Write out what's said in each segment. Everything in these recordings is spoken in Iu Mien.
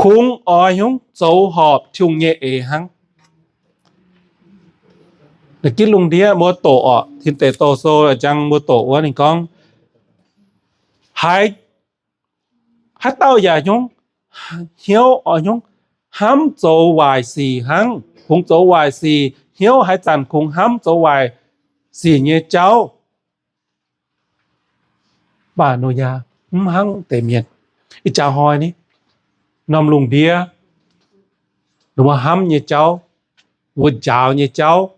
Kungx oix nyungc zoux horpc Tin-Hungh nyei eix hnangv. Naaiv ginv lungh ndiev mbuo doqc orqc, Tin Deic Douh Sou njang mbuo doqc wuov ninh gorngv, haaix, haaix dauh yaac nyungc hnyouv oix nyungc hnamv zoux waaic sic hnangv. Kungx zoux waaic sic, hnyouv haaix zanc kungx hnamv zoux waaic sic nyei jauv. Mv baac Noyaa mv hnangv deix mienh. Ih jaax hnoi ni, norm lungh ndiev, mbuo hnamv nyei jauv, mbuo njaaux nyei jauv,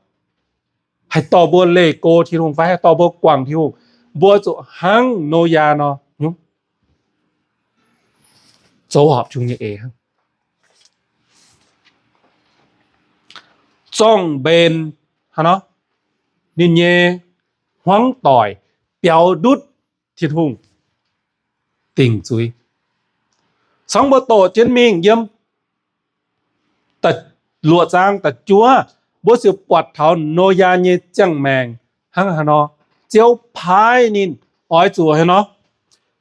haih dorh mbuo leih go Tin-Hungh fai haih dorh mbuo guangc Tin-Hungh, mbuo zuqc hnangv Noyaa nor, zoux horpc Tin-Hungh nyei eix hnangv. Zorng-mbenc, hnangv nor, ninh nyei hmuangv doic biaux ndutv Tin-Hungh dingc zuiz. Cangv mbuo doqc jienv mingh yiem luoqc zaang da'juov, mbuo ziouc buatc taux Noyaa nyei ziangh maengc hnangv haaix nor. Ziouv paaiv ninh oix zuqc haaix nor,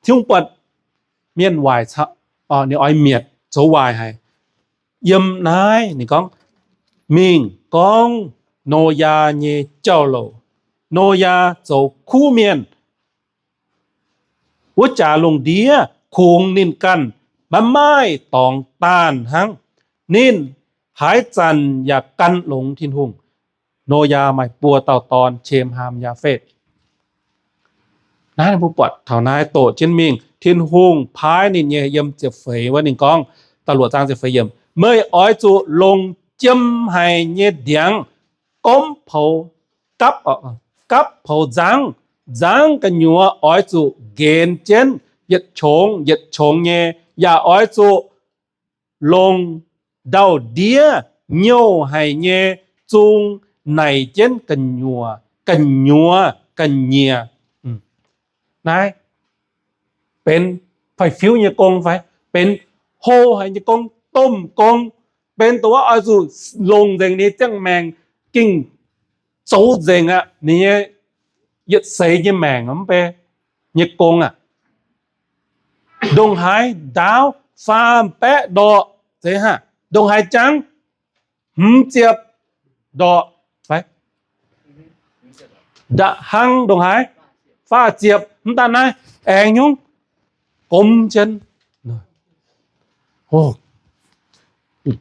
Tin-Hungh buatc mienh waaic, ninh oix mietc zoux waaic haic. Yiem naaiv ninh gorngv, mingh gorngv Noyaa nyei jauv-louc. Noyaa zoux kuv mienh. Wuov jaax lungh ndiev kungx ninh ganh maiv maaih dorngx daanh hnangv. Ninh haaix zanc yaac gan longx Tin-Hungh. Noyaa maaih buo dauh dorn, Sem, Haam, Yaafetv. Naaiv mbuo buatc taux naaiv doqc jienv mingh, Tin-Hungh paaiv ninh nyei yiem ziepc feix wuov ninh gorngv, da'luoqc zaang ziepc feix yiemc, meih oix zuqc longc jiem haic nyei ndiangx gomv poux, gapv, gapv poux nzangv. Nzangv gu'nyuoz oix zuqc nqenx jienv yietc qongx yietc qongx nyei, yaac oix zuqc longc ndau-ndiev nyouh haic nyei zung naic jienv gu'nyuoz, gu'nyuoz ga'nyiec. Naaiv benx fai-fiuv nyei gong fai? Benx hlo haic nyei gong, domh gong. Benx dongh wuov oix zuqc longc nzengc ninh nyei ziangh maengc gengh zoux nzengc aqv. Ninh nyei yietc seix nyei maengc mv bei nyei gong aqv. Ndongc haaix ndaauv faam baeqv ndorqc, zeiz haac? Ndongc haaix jangv? Hmz ziepc ndorqc fai? Nda'hnangv ndongc haaix? Faah ziepc. Mv daan naaiv, aengx nyungc gomv jienv,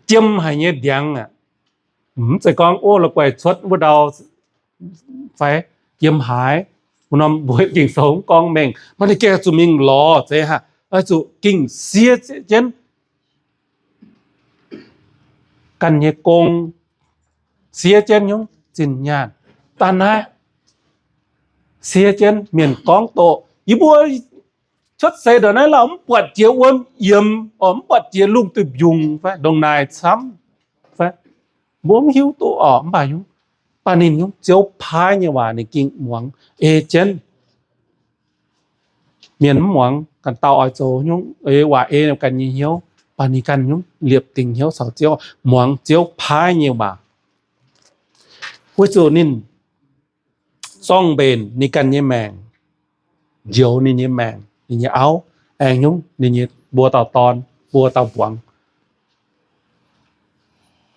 jiem haic nyei ndiangx aqv. Mv zeiz gorngv, o, la'guaih cuotv wuov ndau fai yiem haaix, wuov norm mbuo Ging-Sou mv gorngv mengh, mv baac ninh gengh zuqc mingh lorz, zeiz haac? Oix zuqc gengh siev jienv ganh nyei gong, siev jienv nyungc zinh nyaanh. Daan naaiv siev jienv mienh gorngv doqc, yie mbuo cuotv seix ndongc naaiv lauh mv buatc jiex wuom yiemx, mv buatc jiex lungh duih mbiungc fai ndongc naaic camv fai? Mbuo mv hiuv duqv orqc. Mv baac nyungc, baac ninh nyungc Ziouv paaiv nyei waac ninh gengh muangx ei jienv. Mienh mv muangx, ganh dauh oix zoux nyungc eix waac ei ganh nyei hnyouv, baac ninh ganh nyungc liepc dingc hnyouv caux Ziouv, muangx Ziouv paaiv nyei waac. Weic zuqc ninh zorng-mbenc ninh ganh nyei maengc, njoux ninh nyei maengc, ninh nyei auv, aengx nyungc ninh nyei mbuo dauh dorn, mbuo dauh mbuangz.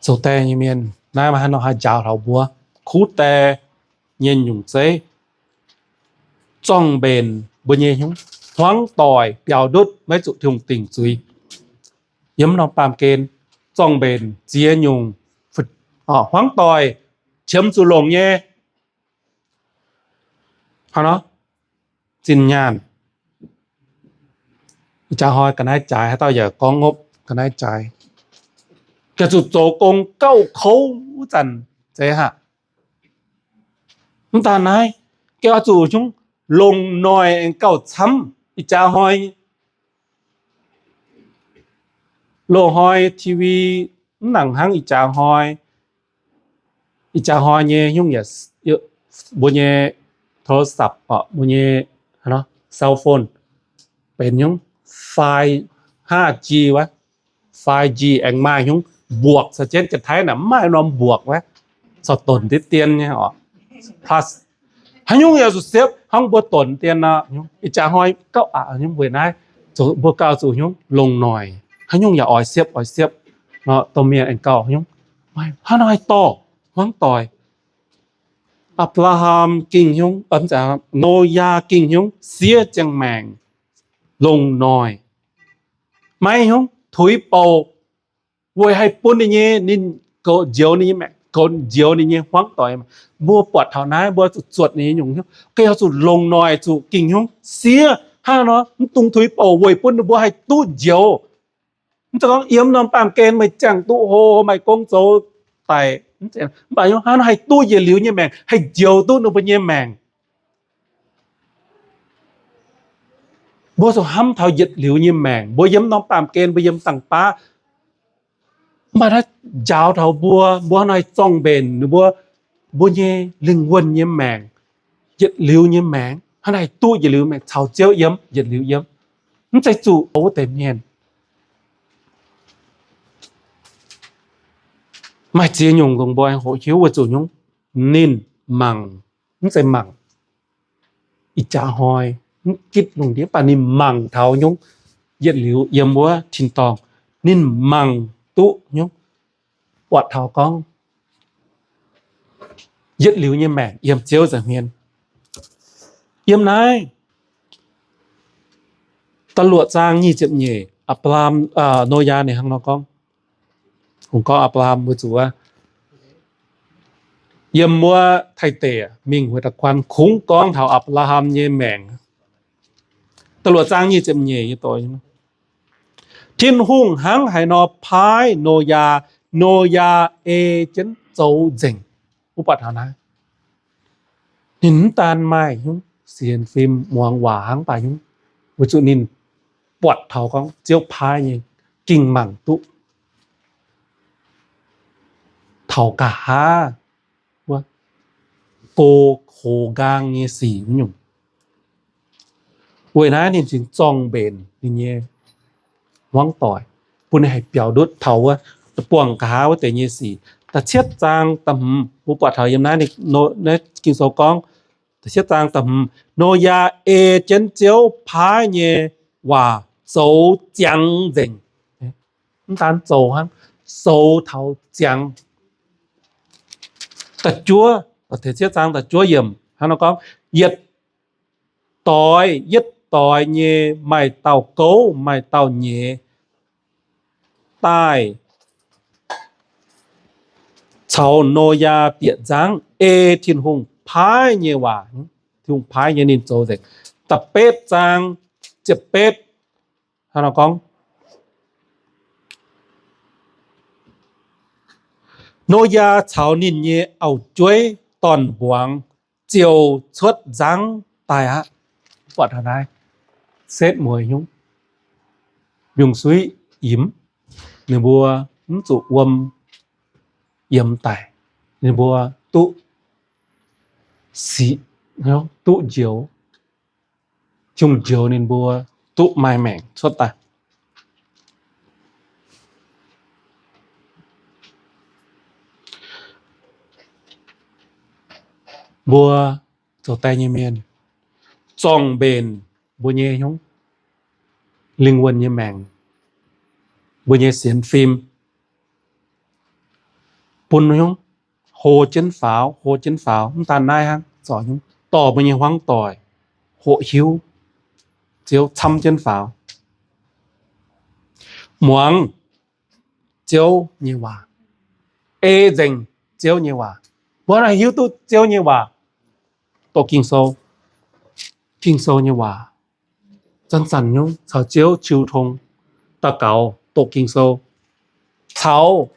Zoux die nyei mienh, naaiv maaih haaix nor haih njaaux taux mbuo kuv die nyei nyungc zeiv? Zorng-mbenc mbuo nyei hnyouv, hmuangv doic biaux ndutv maiv zuqc Tin-Hungh dingc zuiz. Yiem norm baamh gen, zorng-mbenc ziex nyungc, hmuangv doic qiemx zuqc longc nyei, hnangv nor, zinh nyaanh. Ih jaax hnoi ga'naaiv jaaix, haaix dauh yaac gorngv ngopv ga'naaiv jaaix, gengh zuqc zoux gong gauh kouv wuov zanc, zeiz haac? Mv daan naaiv, gengh oix zuqc nyungc longc noic aengx gauh camv. Ih jaax hnoi, loz-hnoi T V mv nangc hnangv ih jaax hnoi. Ih jaax hnoi nyei nyungc yaac, mbuo nyei โทรศัพท์ orqc, mbuo nyei คอม benx nyungc ไฟว์จี wuov, ไฟว์จี aengx maaih nyungc mbuoqc caux jienv. Janx-Taiv naaic mv maaih norm mbuoqc wuov, corc donx deix dien nyei orqc. Haaix nyungc yaac zuqc siepv hnangv mbuo donx dien nor. Ih jaax hnoi gauh aqc nyungc weic naaiv, mbuo gauh zuqc nyungc longc noic. Haaix nyungc yaac oix siepv oix siepv, domh mienh aengx gauh nyungc, hnangv nor haih dorh hmuangv doic. Apc^laa^ham ging nyungc, Noyaa ging nyungc siev ziangh maengc longc noic, maiv nyungc tuix bouc weic haih bun ninh nyei, ninh goux njoux ninh nyei maengc, goux njoux ninh nyei hmuangv doic. Mbuo buatc taux naaiv mbuo zuqc zuotc ninh nyei nyungc, ga'yaac zuqc longc noic, zuqc ging nyungc siev hnangv nor, mv dungx tuix bouc weic bun ninh mbuo haih duqv njoux. Mv zeiz gorngv yiem norm baamh gen meih ziangh duqv hlo, maaih gong zoux daic, mv baac hnangv nor haih duqv yietc liuz nyei maengc, haih njoux duqv ninh mbuo nyei maengc. Mbuo zuqc hnamv taux yietc liuz nyei maengc. Mbuo yiem norm baamh gen, mbuo yiem dangh baav, mv baac naaiv njaaux taux mbuo, mbuo hnangv nor haih zorng-mbenc ninh mbuo, mbuo nyei lingh wuonh nyei maengc, yietc liuz nyei maengc, hnangv nor haih duqv yietc liuz maengc caux Ziouv yiem yietc liuz yiem. Mv zeiz zuqc wuov deix mienh maaih ziex nyungc dongh mbuo hoqc hiuv weic zuqc nyungc ninh mangc, mv zeiz mangc ih jaax hnoi, mv gitv lungh ndiev, mv baac ninh mangc taux nyungc yietc liuz yiem wuov tin-dorngh. Ninh mangc duqv nyungc, buatc taux gorngv yietc liuz nyei maengc yiem Ziouv nza'hmien. Yiem naaiv da'luoqc zaang nyic ziepc nyeic, Apc^laa^ham, Noyaa ninh hnangv nor gorngv, kungx gorngv Apc^laa^ham weic zuqc yiem wuov Taiv deic mingh wuov da'kuan kungx gorngv taux Apc^laa^ham nyei maengc. Da'luoqc zaang nyic ziepc nyeic nyei doix, Tin-Hungh hnangv haaix nor paaiv Noyaa, Noyaa ei jienv zoux nzengc. Mbuo buatc taux naaiv, ninh mv daan maaih nyungc sienx fim muangx waac hnangv, mv baac nyungc weic zuqc ninh buatc taux gorngv Ziouv paaiv nyei, ging mangc duqv taux nqa'haav wuov go hoz nqaang nyei sic wuov nyungc. Weic naaiv ninh cingx zorng-mbenc ninh nyei hmuangv doic, bun ninh haih biaux ndutv taux wuov da'buangh nqa'haav wuov deix nyei sic. Da'cietv zaang da'hmz, mbuo buatc taux yiem naaiv, naaiv Ging-Sou gorngv, da'cietv zaang da'hmz, Noyaa ei jienv Ziouv paaiv nyei waac zoux ziangx nzengc. Mv daan zoux hnangv, zoux taux ziangx. Da'juov, da'cietv zaang da'juov yiemc hnangv nor gorngv, yietc doix yietv doix nyei maaih dauh gouv maaih dauh nyeiz daaih caux Noyaa bieqc nzangv ei Tin-Hungh paaiv nyei waac. Tin-Hungh paaiv nyei ninh zoux nzengc. Da'betv zaang ziepc betv hnangv nor gorngv, Noyaa caux ninh nyei auv-jueiv dorn-mbuangz ziouc cuotv nzangv daaih aqv. Buatc taux naaiv, setv mueiz nyungc, mbiungc-suiv imx, ninh mbuo mv zuqc wuom yiem daic, ninh mbuo duqv sic, duqv njoux, Tin-Hungh njoux ninh mbuo duqv maaih maengc cuotv daaih. Mbuo zoux die nyei mienh, zorng-mbenc mbuo nyei nyungc lingh wuonh nyei maengc, mbuo nyei sienx fim, bun nyungc hlo jienv faaux, hlo jienv faaux. Mv daan naaiv hnangv, zorc nyungc dorh mbuo nyei hmuangv doic hoqc hiuv Ziouv camv jienv faaux, muangx Ziouv nyei waac, ei nzengc Ziouv nyei waac. Mbuo haih hiuv duqv Ziouv nyei waac, doqc Ging-Sou, Ging-Sou nyei waac, zanc-zanc nyungc caux Ziouv jiu tong, daux gaux, doqc Ging-Sou, caux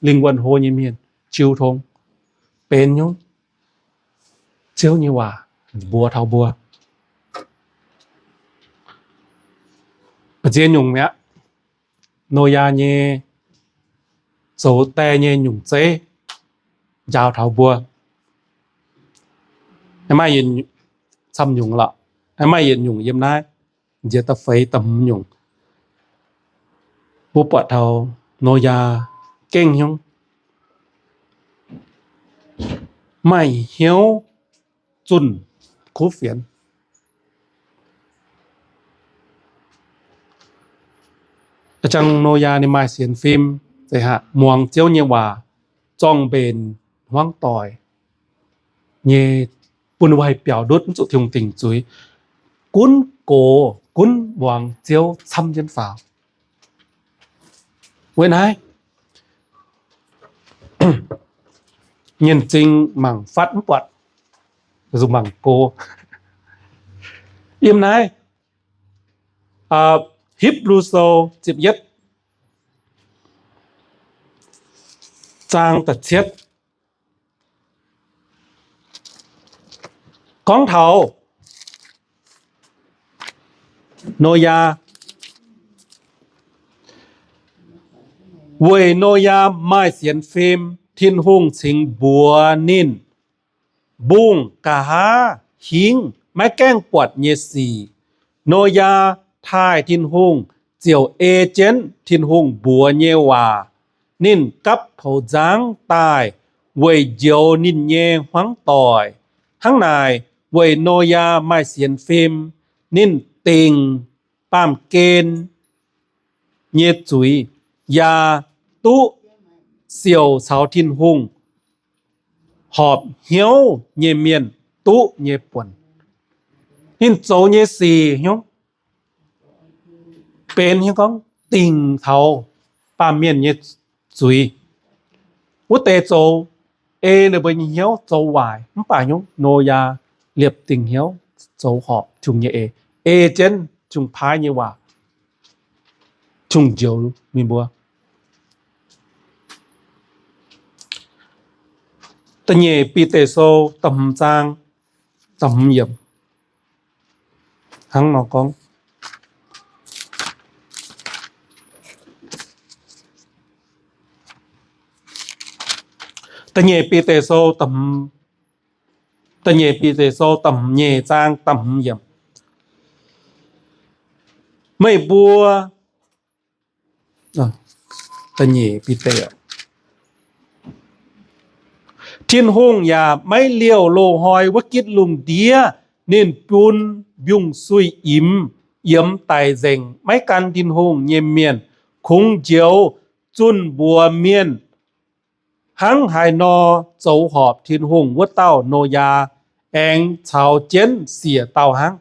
lingh wuonh hlo nyei mienh jiu tong, benx nyungc Ziouv nyei waac mbuox taux mbuo. Ziex nyungc mi'aqv. Noyaa nyei zoux die nyei nyungc zeiv njaaux taux mbuo. Maaih yietc, camv nyungc lorqc. Maaih yietc nyungc yiem naaiv, njiec da'feix da'hmz nyungc, mbuo buatc taux Noyaa gengh nyungc maaih hnyouv zunh kuv fienx. Jangx Noyaa ninh maaih sienx fim, zeiz haic muangx Ziouv nyei waac, zorng-mbenc hmuangv doic nyei, bun wuov haih biaux ndutv, mv zuqc Tin-Hungh dingc zuiz, gunv gox gunv muangx Ziouv camv jienv faaux. Weic naaiv nyienh zing mangc fatv mv buatc, zuqc mangc go. Yiem naaiv Hipv^lu Sou ziepc yietv zaang da'cietv gorngv taux Noyaa. Weic Noyaa maaih sienx fim, Tin-Hungh cingx mbuox ninh mbungh nqa'haav hingv maiv gaengh buatc nyei sic. Noyaa taaih Tin-Hungh ziouc ei jienv Tin-Hungh mbuox nyei waac. Ninh gapv poux nzangv daaih weic njoux ninh nyei hmuangv doic. Hnangv naaic, weic Noyaa maaih sienx fim, ninh dingc baamh gen nyei zuiz, yaac duqv siouc caux Tin-Hungh horpc hnyouv nyei mienh duqv nyei buonc. Ninh zoux nyei sic hnyouv benx hnyouv gorngv dingc taux baamh mienh nyei zuiz. Wuov deix zoux ei ninh mbuo nyei hnyouv zoux waaic, mv baac hnyouv Noyaa liepc dingc hnyouv zoux horpc Tin-Hungh nyei eix, ei jienv Tin-Hungh paaiv nyei waac, Tin-Hungh njoux ninh mbuo. Da'nyeic Bide Sou da'hmz zaang da'hmz yiemc hnangv nor gorngv. Da'nyeic Bide Sou da'hmz, da'nyeic Bide Sou da'hmz nyeic zaang da'hmz yiemc. Meih mbuo, da'nyeic Bide, Tin-Hungh yaac maiv liouh loz-hnoi wuov gitv lungh ndiev. Ninh bun mbiungc-suiv imx, yiemx daic nzengc maiv gan Tin-Hungh nyei mienh, kungx njoux zunh mbuox mienh hnangv haaix nor zoux horpc Tin-Hungh wuov dauh Noyaa, aengx caux jienv siec dauh hnangv.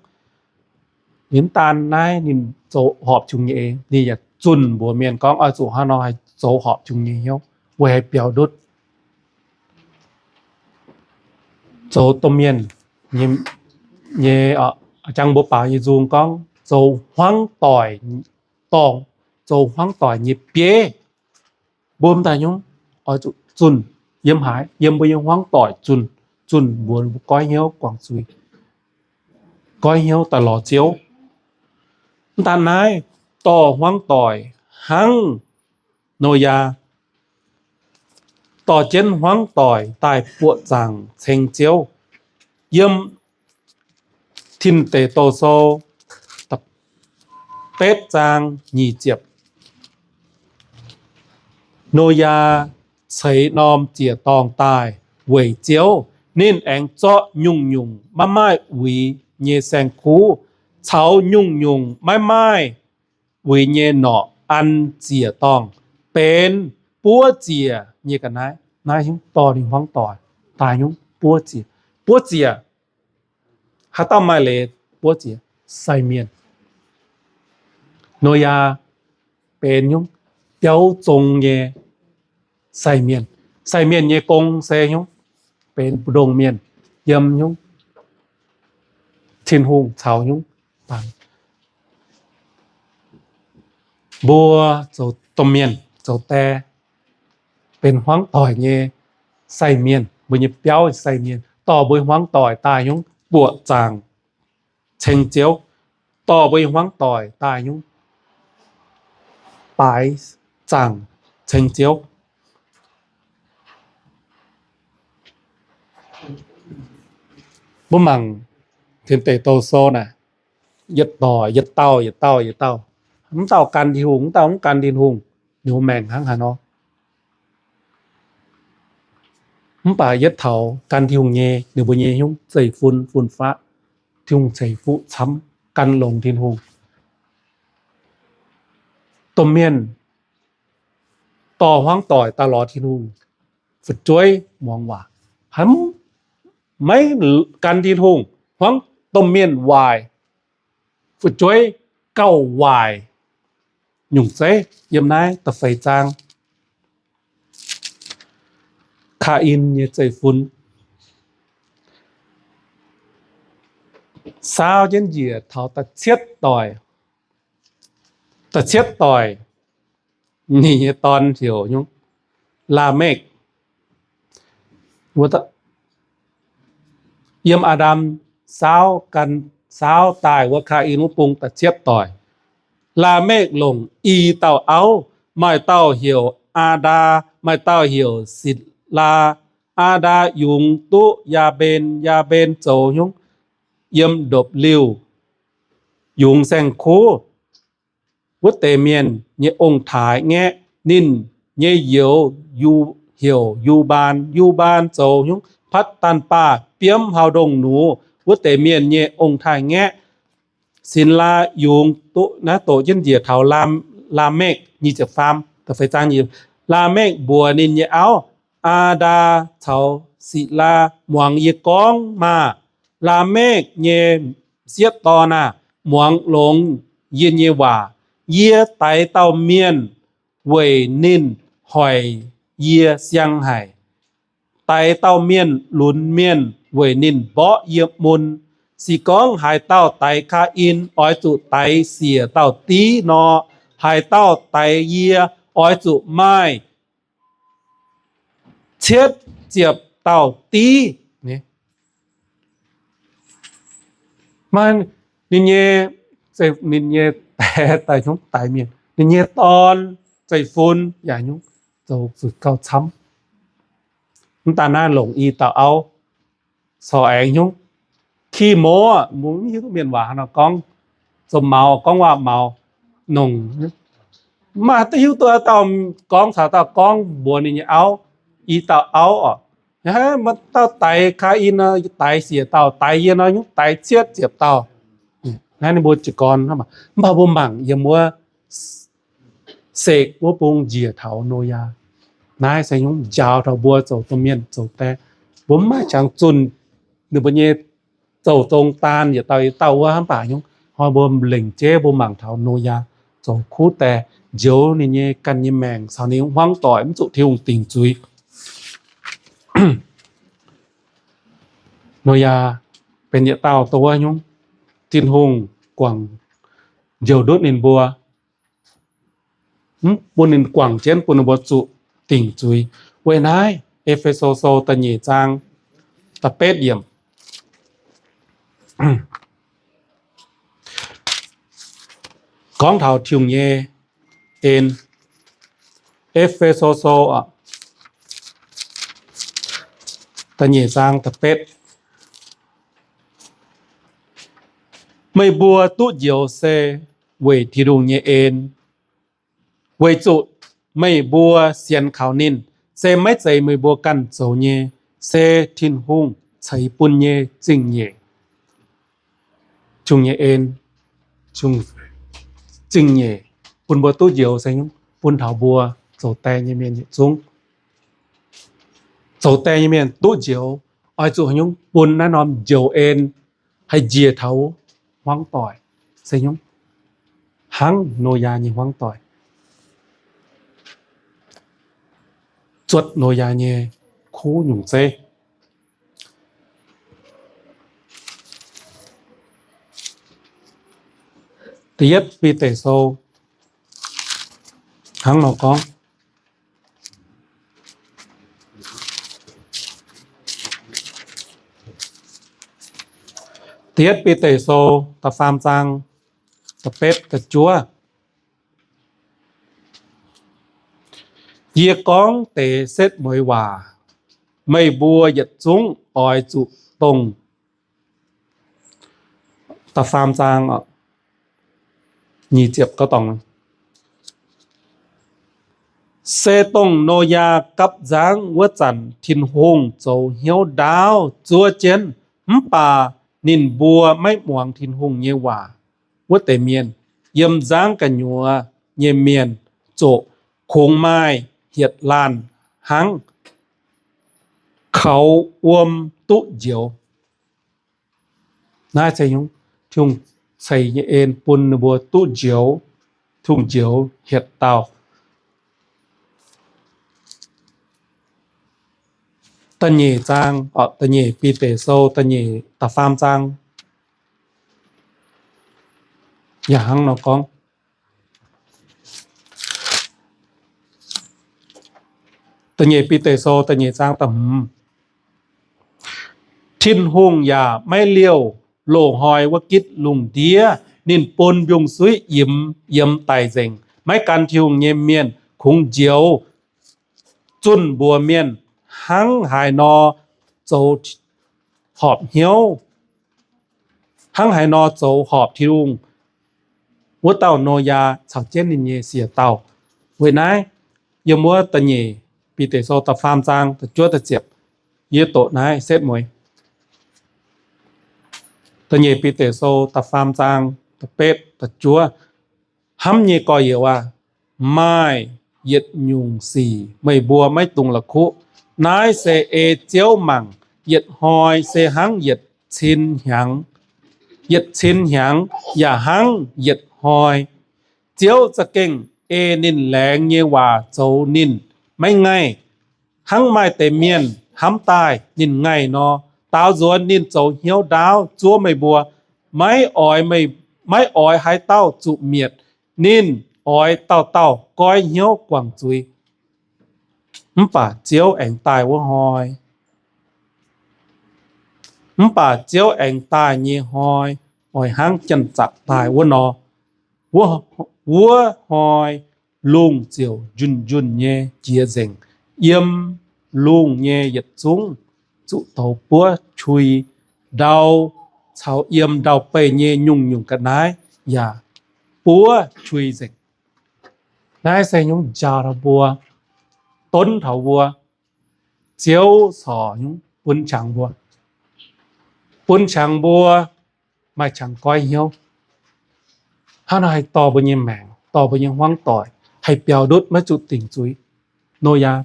Ninh mv daan naaiv ninh zoux horpc Tin-Hungh nyei eix, ninh yaac zunh mbuox mienh gorngv oix zuqc hnangv nor haih zoux horpc Tin-Hungh nyei hnyouv weic haih biaux ndutv. Zoux domh mienh nyei, nyei, jangx mbuo baaux nyei nzung gorngv zoux hmuangv doic dorngh, zoux hmuangv doic nyei bieiv. Mbuo m'daaih nyungc oix zuqc zunh yiem haaix? Yiem mbuo nyei hmuangv doic zunh, zunh mbuox mbuo goiv hnyouv guangc zuiz, goiv hnyouv daaih lorz Ziouv. Mv daan naaiv, dorh hmuangv doic hnangv Noyaa dorh jienv hmuangv doic daaih buoqc zaangc ceng Ziouv. Yiem Tin Deic Douh Sou betv zaang nyic ziepc, Noyaa ceix norm ziec-dorngh daaih weic Ziouv. Ninh aengx zorqv nyungc-nyungc maiv maaih uix nyei saeng-kuv caux nyungc-nyungc maiv maaih uix nyei norqc an ziec-dorngh benx buov ziec nyei ga'naaiv. Naaiv hnyouv dorh ninh hmuangv doic daaih hnyouv buov ziec. Buov ziec, haaix dauh maaih leiz buov ziec? Sai mienh. Noyaa benx hnyouv biauv zong nyei sai mienh. Sai mienh nyei gong se hnyouv benx mbu'ndongx mienh yiem hnyouv Tin-Hungh caux hnyouv mbuo zoux domh mienh zoux die benx hmuangv doic nyei sai mienh, mbuo nyei biauv sai mienh, dorh mbuo hmuangv doic daaih hnyouv buoqc zaangc ceng Ziouv, dorh mbuo hmuangv doic daaih hnyouv baaix zaangc ceng Ziouv. Mbuo mangc Tin Deic Douh Sou naaic, yietc doic yietc dauh, yietc dauh yietc dauh, mv dauh gan Tin-Hungh, mv dauh mv gan Tin-Hungh, ninh mbuo maengc hnangv haaix nor. Mv baac yietv taux gan Tin-Hungh nyei, ninh mbuo nyei hnyouv zeiv-fun fun-faqv, Tin-Hungh ceix fuqv camv, gan longx Tin-Hungh. domh mienh dorh hmuangv doic daaih lorz Tin-Hungh fu'jueiv muangx waac. Hnamv maiv gan Tin-Hungh, hmuangv domh mienh waaic, fu'jueiv gauh waaic nyungc zeiv. Yiem naaiv da'feix zaang, Kaa^in nyei zeiv-fun saauv jienv njiec taux da'cietv doic. Da'cietv doic, ninh nyei dorn heuc nyungc, Laamekv. Yiem Aa^ndam saauv gan, saauv daaih wuov Kaa^in wuov bung da'cietv doic. Laamekv longc i dauh auv, maaih dauh heuc Aa^ndaa, maaih dauh heuc Sitc^laa. Aa^ndaa yungz duqv Yaa^mben, Yaa^mben zoux nyungc, yiem ndopv-liuh yungz saeng-kuv. Wuov deix mienh nyei ong-taaix ngaeqv ninh nyei youz heuc Yu^mbaan. Yu^mbaan zoux nyungc, patv daanh baah, biomv hauv ndongh nux. Wuov deix mienh nyei ong-taaix ngaeqv Sitc^laa yungz duqv, naaiv doqc jienv njiec taux Laamekv. Laamekv mbuox ninh nyei auv, Aa^ndaa caux Sitc^laa, muangx yie gorngv maah! Laamekv nyei sieqv dorn aah! Muangx longx yie nyei waac. Yie daix dauh mienh weic ninh hoic yie siang haic. Daix dauh mienh lunx mienh weic ninh mborqv yie mun. Se gorngv haaix dauh daix Kaa^in, oix zuqc daix siec dauh div nor, haaix dauh daix yie, oix zuqc maaih cietv ziepc dauh div. Maaih ninh nyei, ninh nyei daix, daix mienh, ninh nyei dorn, zeiv-fun yaac nyungc zoux fu'jueiv gauh camv. Mv daan naaiv longc i dauh auv, corc aengx nyungc ki moz, mbuo mv hiuv duqv mienh waac hnangv nor gorngv, zoux maux, gorngv waac maux, nongc, mv maaih duqv hiuv duqv dauh gorngv caux dauh gorngv mbuox ninh nyei auv, i dauh auv oc. Dauh daix Kaa^in nor, daix siec dauh, daix yie nor nyungc daix cietv ziepc dauh. Naaiv ninh mbuo jiez gorn, mv baac mbuo mangc yiem wuov sekv wuov bung njiec taux Noyaa. Naaiv se nyungc njaaux taux mbuo zoux domh mienh zoux die. Mbuo mv maaih qangx zunh ninh mbuo nyei zouv-zong daan yietc dauh yietc dauh wuov, mv baac nyungc hnoi mbuo lengc jeiv mbuo mangc taux Noyaa zoux kuv die, njoux ninh nyei ganh nyei maengc caux ninh hmuangv doic mv zuqc Tin-Hungh dingc zuiz. Noyaa benx yietc dauh dongh wuov nyungc Tin-Hungh guangc njoux ndutv ninh mbuo, mv bun ninh guangc jienv bun ninh mbuo zuqc dingc zuiz. Weic naaiv E^fe^so Sou da'nyeic zaang da'betv yiemc gorngv taux Tin-Hungh nyei en. E^fe^so Sou da'nyeic zaang da'betv, meih mbuo duqv njoux se weic Tin-Hungh nyei en, weic zuqc meih mbuo sienx kaux ninh. Se maiv zeiz meih mbuo ganh zoux nyei, se Tin-Hungh ceix bun nyei zingh nyeic. Tin-Hungh nyei en, Tin-Hungh zingh nyeic bun mbuo duqv njoux se bun taux mbuo zoux die nyei mienh yietc zungv. Zoux die nyei mienh duqv njoux, oix zuqc haaix nyungc bun naaiv norm njoux en haih njiec taux hmuangv doic, se nyungc hnangv Noyaa nyei hmuangv doic, zuotc Noyaa nyei kuv nyungc zeiv. Da'yietv Bide Sou hnangv nor gorngv, Da'yietv Bide Sou da'faam zaang da'betv da'juov, yie gorngv deix setv mueiz waac, meih mbuo yietc zungv oix zuqc dongh, da'faam zaang, nyic ziepc gauh dorngc, se dongh Noyaa gapv nzangv wuov zanc Tin-Hungh zoux hnyouv ndaauv zuov jienv, mv baac ninh mbuo maiv muangx Tin-Hungh nyei waac. Wuov deix mienh yiem nzangv gu'nyuoz nyei mienh zoqc, kungx maaih hietc laanh hnangv kaux wuom duqv njoux. Naaiv se nyungc Tin-Hungh ceix nyei en bun ninh mbuo duqv njoux, Tin-Hungh njoux hietc dauh. Da'nyeic zaang, orqc, da'nyeic Bide Sou, da'nyeic, da'faam zaang yaac hnangv nor gorngv. Da'nyeic Bide Sou da'nyeic zaang da'hmz. Tin-Hungh yaac maiv liouh loz-hnoi wuov gitv lungh ndiev. Ninh bun mbiungc-suiv imx yiem daic nzengc. Maiv gan Tin-Hungh nyei mienh kungx njoux zunh mbuox mienh hnangv haaix nor zoux horpc hnyouv, hnangv haaix nor zoux horpc Tin-Hungh wuov dauh Noyaa caux jienv ninh nyei siex dauh. Weic naaiv, yiem wuov da'nyeic Bide Sou da'faam zaang da'juov da'ziepc, yie doqc naaiv setv mueiz. Da'nyeic Bide Sou da'faam zaang da'betv da'juov. Hnamv nyei gorx-youz aah, maaih yietc nyungc sic meih mbuo maiv dungx la'kuqv. Naaiv se ei Ziouv mangc, yietc hnoi se hnangv yietc cin hnyangx, yietc cin hnyangx yaac hnangv yietc hnoi. Ziouv za'gengh ei ninh laengz nyei waac zoux ninh maiv ngaih, hnangv maaih deix mienh hnamv daaih ninh ngaih nor. Daaux nzuonx ninh zoux hnyouv ndaauv zuov meih mbuo, maiv oix, maiv oix haaix dauh zuqc mietc. Ninh oix dauh dauh goiv hnyouv guangc zuiz. Mv baac Ziouv aengx daaih wuov hnoi, mv baac Ziouv aengx daaih nyei hnoi oix hnangv janx-zaqc daaih wuov nor. Wuov, wuov hnoi lungh ziouc njunh njunh nyei jiex nzengc. Yiem lungh nyei yietc zungv zuqc douz buov qui ndau, caux yiem ndau-beih nyei nyungc-nyungc ga'naaiv yaac buov qui nzengc. Naaiv se nyungc njaaux taux mbuo, donv taux mbuo, Ziouv corc nyungc bun qangx mbuo, bun qangx mbuo maaih qangx goiv hnyouv. Hnangv naaiv haih dorh mbuo nyei maengc, dorh mbuo nyei hmuangv doic, haih biaux ndutv maiv zuqc dingc zuiz. Noyaa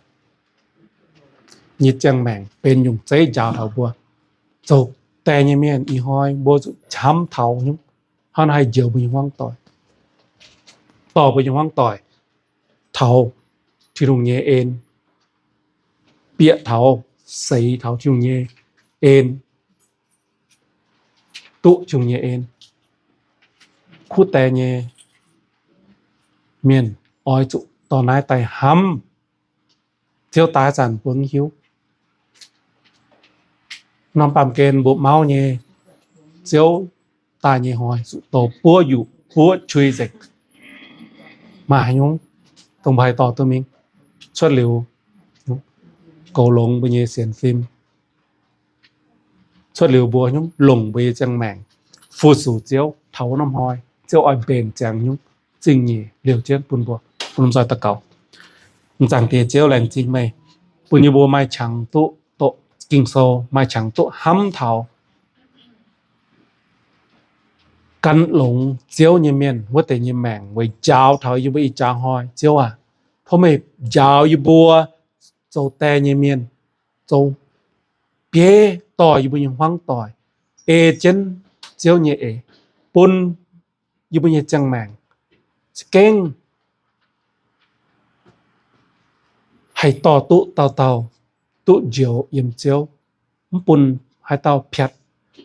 nyei ziangh maengc benx nyungc zeiv njaaux taux mbuo. Zoux die nyei mienh ih hnoi mbuo zuqc camv taux nyungc. Hnangv naaiv haih njoux mbuo nyei hmuangv doic, dorh mbuo nyei hmuangv doic taux Tin-Hungh nyei en, bieqc taux, seix taux Tin-Hungh nyei en, duqv Tin-Hungh nyei en. Kuv die nyei mienh oix zuqc dorh naaiv daaih hnamv. Ziouv daaih zanc mbuo mv hiuv. Norm baamh gen mbuo mauv nyei, Ziouv daaih nyei hnoi zuqc douz buov yuqc buov qui nzengc. Maaih haaix nyungc dongh mbuo haih dorh duqv mingh? Cuotv liuz goux longx mbuo nyei sienx fim, cuotv liuz mbuo nyungc longc mbuo nyei ziangh maengc fu-sux Ziouv taux wuov norm hnoi, Ziouv oix mbenc ziangx nyungc zingh nyeic liouh jienv bun mbuo. Bun mbuo nzoih daux gaux. M'zangc Diex Ziouv, laengz zingh meih bun yie mbuo maaih qangx duqv doqc Ging-Sou, maaih qangx duqv hnamv taux gan longx Ziouv nyei mienh wuov deix nyei maengc weic njaaux taux yie mbuo ih jaax hnoi. Ziouv aac, tov meih njaaux yie mbuo zoux die nyei mienh, zoux bieiv dorh yie mbuo nyei hmuangv doic ei jienv Ziouv nyei eix, bun yie mbuo nyei ziangh maengc za'gengh haih dorh duqv dauh dauh duqv njoux yiem Ziouv, mv bun haaix dauh piatv.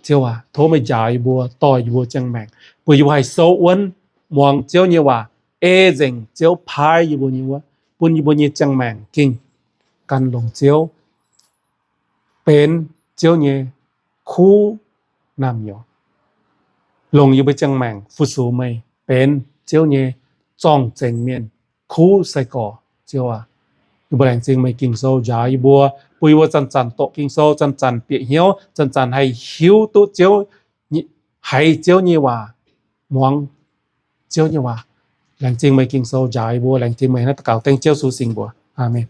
Ziouv aac, tov meih njaaux yie mbuo, dorh yie mbuo ziangh maengc, bun yie mbuo haih souv wuonv muangx Ziouv nyei waac, ei nzengc Ziouv paaiv yie mbuo nyei wuov, bun yie mbuo nyei ziangh maengc gengh gan longx Ziouv, benx Ziouv nyei kuv naamh nyouz, longc yie mbuo ziangh maengc fu-sux meih, benx Ziouv nyei zorng-zengx mienh, kuv sai-gorx. Ziouv aac, yie mbuo laengz zingh meih Ging-Sou njaaux yie mbuo, bun yie mbuo zanc-zanc doqc Ging-Sou, zanc-zanc bieqc hnyouv, zanc-zanc haih hiuv duqv Ziouv, haiz Ziouv nyei waac, muangx Ziouv nyei waac. Laengz zingh meih Ging-Sou njaaux yie mbuo. Laengz zingh meih naaiv daux gaux dengv Ziouv Yesu singx mbuox. Aamen.